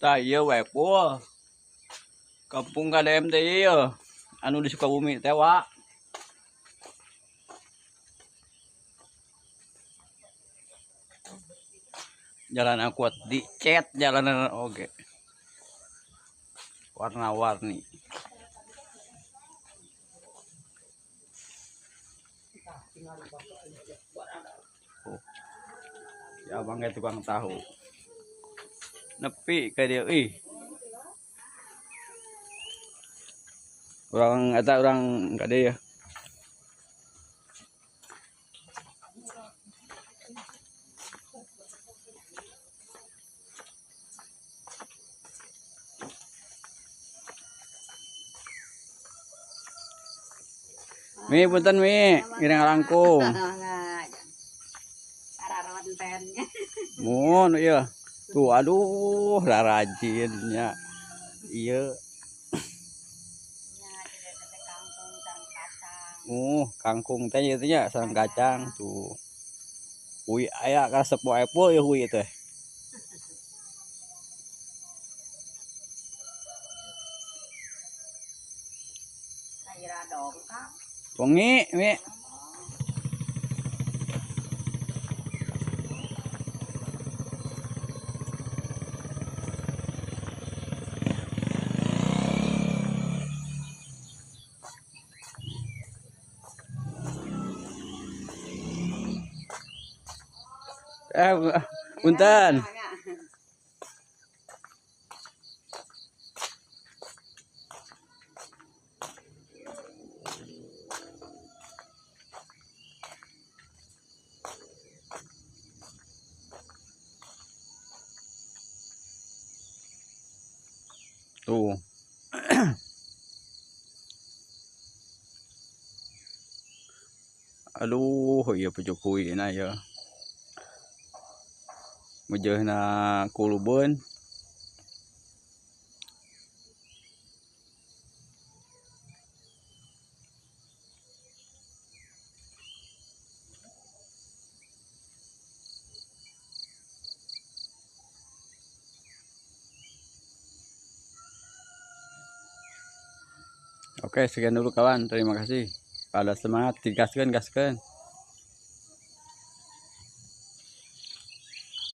Tah ieu we pul. Kampung KDM teh ieu anu di Sukabumi teh wa. Jalan angkot dicet jalanan oge. Warna-warni. Oh. Ya abang ge tukang tahu. Nepi ka dieu ih. Urang eta urang ka dieu ya. Mi punten mi, ngiring langkung. Mun ieu. Tuh aduh rarajinnya. Ieu. Kangkung teh ieu teh nya sareng kacang tuh. Hui aya karesep wae epul ieu hui teh. Wengi, Mi. Punten. Tuh. Aduh, iya Pak Jokowi na ya. Mejeuhna kulubeun. Oke, sekian dulu kawan. Terima kasih. Pada semangat, digaskeun, gaskeun.